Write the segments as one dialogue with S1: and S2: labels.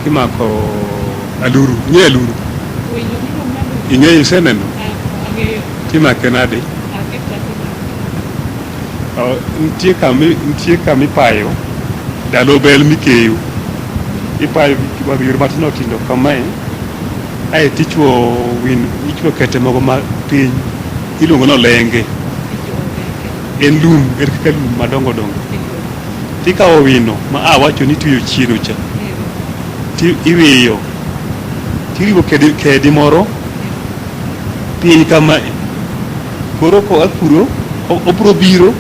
S1: Kimako aluru, ing'eyo aluru?
S2: Winyo miluongo ni aluru.
S1: Ing'eyo iseneno?
S2: Ah, ang'eyo.
S1: Timake nade?
S2: Akia kaka imake.
S1: Oh, nitie kama ipayo ndalo bel mikeyo. Ipayo wang' yore matindo tindo kamae aeto ichuo win ichuo kete moko ma piny iluongo ni olenge.
S2: Ichuo olenge.
S1: En lum, en kaka lum madongo dongo. Tikawo wino ma awacho ni itueyo chien cha ti iwiyo tiriwo kedi, kedi moro piny kama koro ko apuro obro biro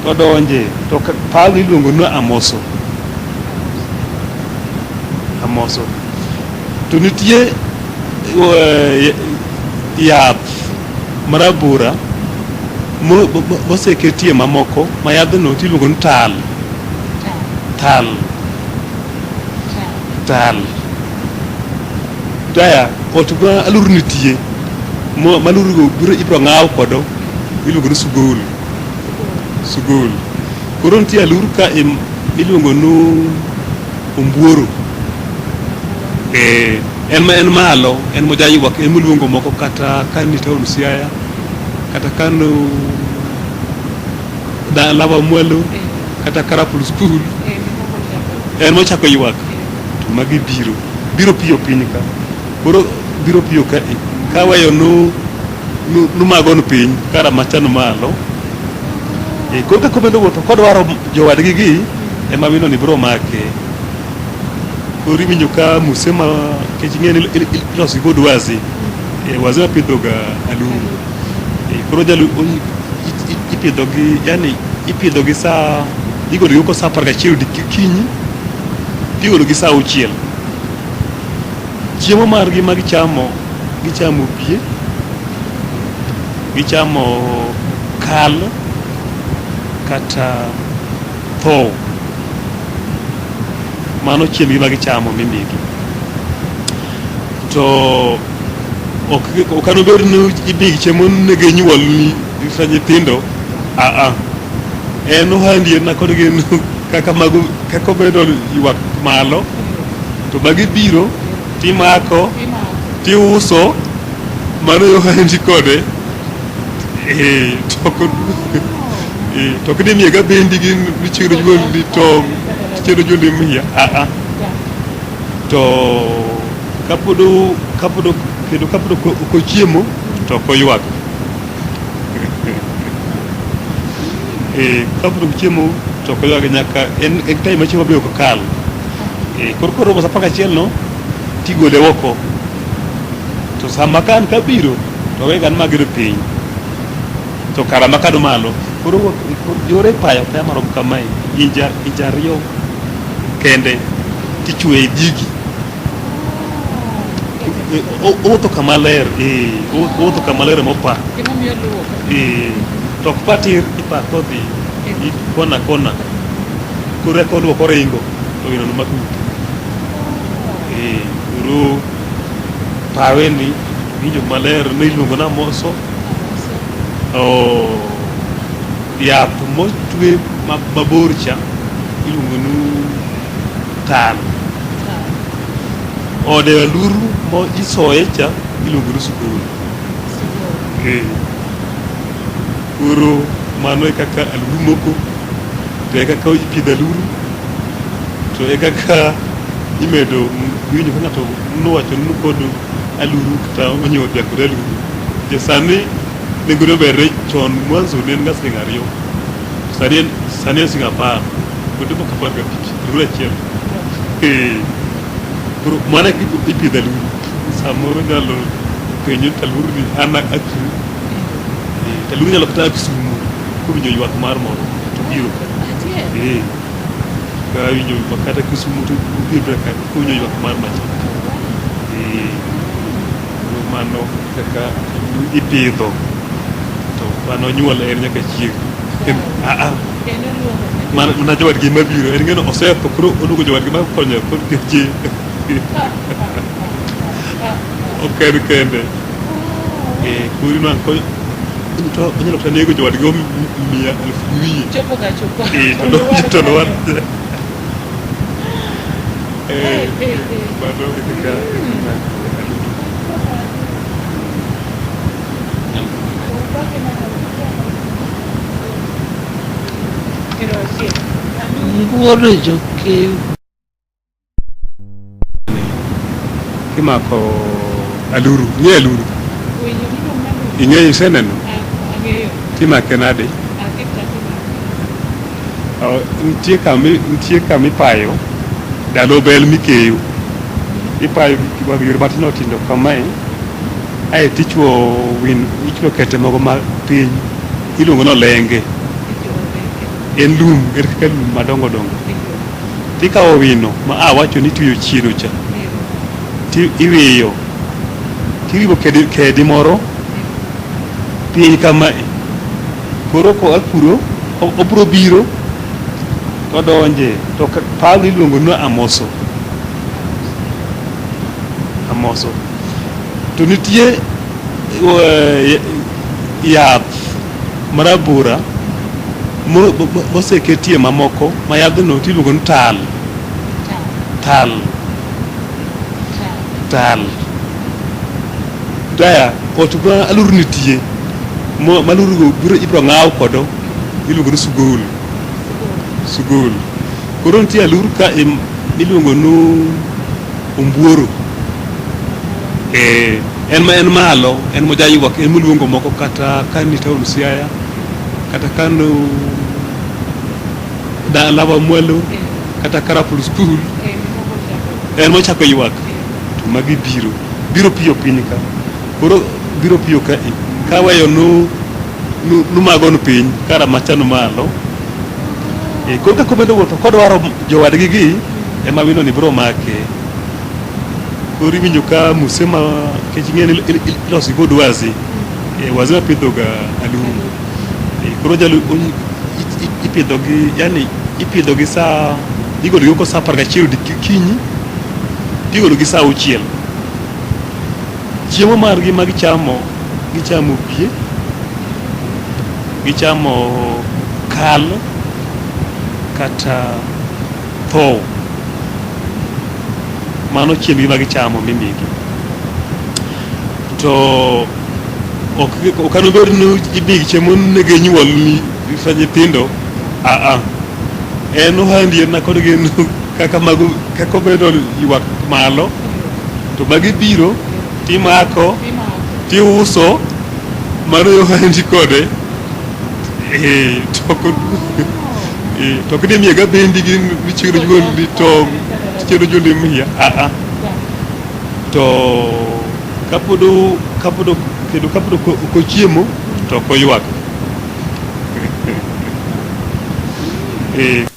S1: to donje to pawno iluongo ni amoso amoso to nitie yath marabora moseketie mamoko ma yadhno tiluongo ni tal tal tal taya ot ma aluru nitie ma aluru go biro ibiro ng'aw kodo iluongo ni sugul sugul koro nitie aluru ka iluongo ni ombuoro eh, en ma en malo en mojaywak en moluongo moko kata ka ni town Siaya kata ka no dalawa mwalo kata Karapul school en mochako ywak to magi biro biro piyo piny ka koro biro piyo ka kaweyo nu nu magon piny kara machano malo e, koro kaka omedo wuotho kodwaro jowadgi gi ema wino ni biro make koro iwinjo ka muse ma kech ing'e ni iloso gi kod wazi e, wazi mapidho ga aluru e, koro jalu ipidho gi yani ipidho gi saa igolo gi oko saa 11 okinyi tigolo gi saa 6. Chiemo margi ma gichamo gichamo bie gichamo kal kata tho mano chiembgi ma gichamo mimigi to ok anobed ni imigi chiemo nego inyuolni kata nyithindo aa en ohandi en kod gin kaka mago kaka obedo ywak malo to magi biro timako tiuso mano e ohandi kode eh, to ok eh, to ok ni miye gabendi gi chiero nyuolni tong' chiero nyuolni miya aa to kapod kapod kendo kapod ok ochiemo to ok oywag eh, kapod ok ochiemo to ok oywag nyaka en en time ma chiemo be ok kal eh, koro koromo sa 11 no tigole oko to sama ka an kabiro to wega an magero piny to kara makado malo koro yore payo apaya marom kamae inja inja ariyo kende tichwe e digi owuotho kama ler eh, owuotho kama ler mopa
S2: Gimomiyo oluwo.
S1: eh, to ok pa tir ipa kodhi i kona kona koro eka oluwo koringo to wino no matut eh, koro pawe ni winjo maler ne iluongo ni amoso oh, yath motwe mabor cha iluongo ni tal ode aluru mo isoye cha iluongo ni sugul eh. Koro mano e kaka aluru moko to e kaka ipidho aluru to e kaka imedo iwinjo ka ng'ato nowacho ni kod aluru kata onyiewo dhiang' kod aluru jo sani nengone oberre chon mwanzo ne en ga siling ariyo sani en sani en siling 10 kuonde moko 15 aluru achiel eh koro mano e kaka ipidho aluru samoro nyalo penjo ni to aluru ni an achung' eh, to aluru nyalo kata a Kisumu kowinjo ywak mar moro to biro ka eh ka winjo kata Kisumu to biro ka kowinjo ywak mar macha eh koro mano kaka ipidho to mano nyuol en nyaka chieng' ah ah mana mana jowadgi mabiro en ng'eno osetho koro oluongo jowadgi ma konyo koro ji ok en kende eh koro inwang'o ko to onyalo kata nego jowadgi o mia elfu gi wiye
S2: Chopo ga chopa.
S1: eh to to nowar Eh, mano e kaka imako aluru.
S3: Wuoro jokeyo.
S1: Kimako aluru, ing'eyo aluru? Ing'eyo iseneno? Timake nade? Oh, nitie kama nitie kama ipayo ndalo bel mikeyo. Ipayo gi yore matindo tindo kamae aeto ichuo win ichuo kete moko ma piny iluongo ni olenge. En lum, en kaka lum madongo dongo. Tikawo wino ma awacho ni itueyo chien cha ti iwiyo tiriwo kedi, kedi moro piny kamae. Koro koa kuro obiro biro todonje to pawno iluongo ni amoso. Amoso. To nitie yath marabora moseketie mamoko ma yadhno tiluongo ni tal. Tal. Tal. Daya, ot ma aluru nitie, ma aluru go biro ibiro ng'aw kodo, iluongo ni sugul. Sugul. Koro nitie aluru ka miluongo ni ombuoro. Eh, en ma en malo, en mojaywak, en moluongo moko kata ka ni town Siaya, kata ka no dalawa mwalo, kata Karapul school, en mochako ywak to magi biro biro piyo piny ka koro biro piyo ka e kaweyo nu nu numago nu piny kara macha nu malo e, koro kaka omedo wuotho kodwaro jowadgi gi ema wino ni biro make koro iwinjo ka muse ma kech ing'e ni iloso gi kod wazi e, wazi mapidho ga aluru e, koro jalo ipidho gi yani ipidho gi saa igolo gi oko saa 11 okinyi tigolo gi saa 6. Chiemo margi ma gichamo, gichamo bie, gichamo kal kata thow. Mano chiembgi ma gichamo mimigi. To ok ok anobed ni imigi chiemo onego inyuol ni sa nyithindo aa en ohandi en kod gin kaka mago kaka obedo ywak malo to magi biro timako tiuso mano yo ohandi kode eh, to ok eh, to ok ni miye gabendi gi michiero nyuol ni tong' chiero nyuol ni miya aa to kapod kapod kendo kapod ok ochiemo to ok oywak. Eh.